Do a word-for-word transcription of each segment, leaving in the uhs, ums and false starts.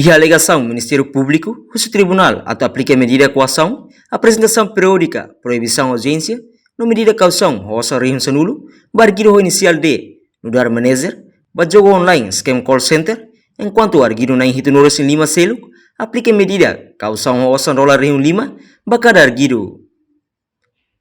Iha alegasaun Ministériu Públiku husu tribunál atu aplika medida koasaun, aprezentasaun periódika, proibisaun audiénsia no medida kausaun ho osan rihun sanulu ba arguidu ho inisiál D, nu'udar manager ba jogu online scam call center, enkuantu arguidu na'in hitunulu-resin-lima seluk aplika medida kausaun ho osan dolar rihun lima ba kada arguidu.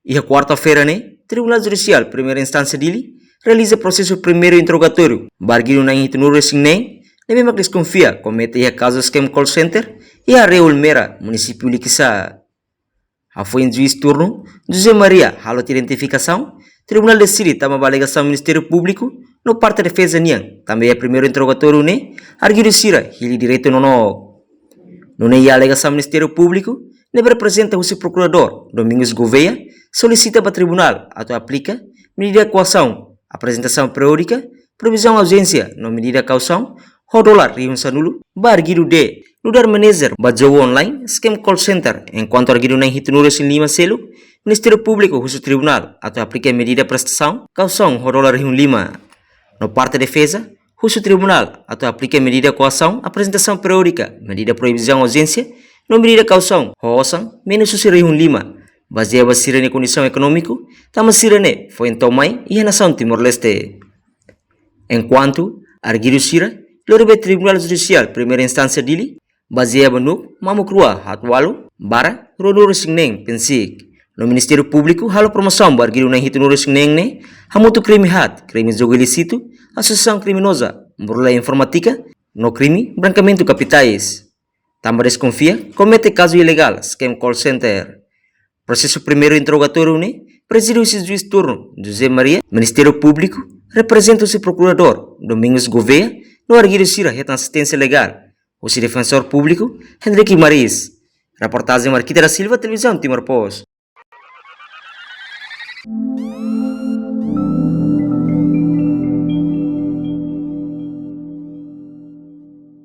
Iha kuarta-feira ne'e, Tribunál Judisiál Primeira Instánsia Dili realiza prosesu primeiru interrogatóriu ba arguidu na'in hitunulu-resin-neen ne'ebé mak deskonfia komete iha kazu scam call center iha Areia Olmera, munisípiu Likisá. Hafoin juís turnu José Maria halo tiha identifikasaun, tribunál deside tama ba alegasaun Ministériu Públiku no parte defeza nian, tanba iha primeiru interrogatóriu ne'e arguidu sira hili direitu nonook. Nune'e iha alegasaun Ministériu Públiku ne'ebé reprezenta husi Prokuradór Domingos Gouveia solisita ba tribunál atu aplika medida koasaun, aprezentasaun periódika, proibisaun audiénsia no medida kausaun ho dolar rihun sanulu ba arguidu D, nu'udar manager ba jogu online scam call center, enkuantu arguidu na'in hitunulu-resin-lima seluk, Ministériu Públiku husu tribunál atu aplika medida prestasaun kausaun ho dolar rihun lima. No parte defeza husu tribunál atu aplika medida koasaun, aprezentasaun periódika, medida proibisaun audiénsia no medida kausaun ho osan menus husi rihun lima, bazeia ba sira-nia kondisaun ekonómiku, tanba sira-ne'e foin to'o mai iha nasaun Timor-Leste. Enkuantu arguidu sira lori ba Tribunál Judisiál Primeira Instánsia Dili, bazeia ba NUC mamuk rua haat ualu barra ruanulu-resin-neen pensiik. No Ministériu Públiku halo promosaun ba arguidu na'in hitunulu-resin-neen ne'e hamutuk krime haat, krime jogu ilísitu, asosiasaun kriminoza, burla informátika no krime brankeamentu kapitais, tanba deskonfia komete kazu ilegál scam call center. Prosesu primeiru interrogatóriu ne'e prezide husi juís turnu José Maria, Ministériu Públiku reprezenta husi Prokuradór Domingos Gouveia, no arguidu sira hetan asisténsia legál husi Defensór Públiku Henrique Maris. Reportajen Marquita da Silva, Televizaun Timor Post.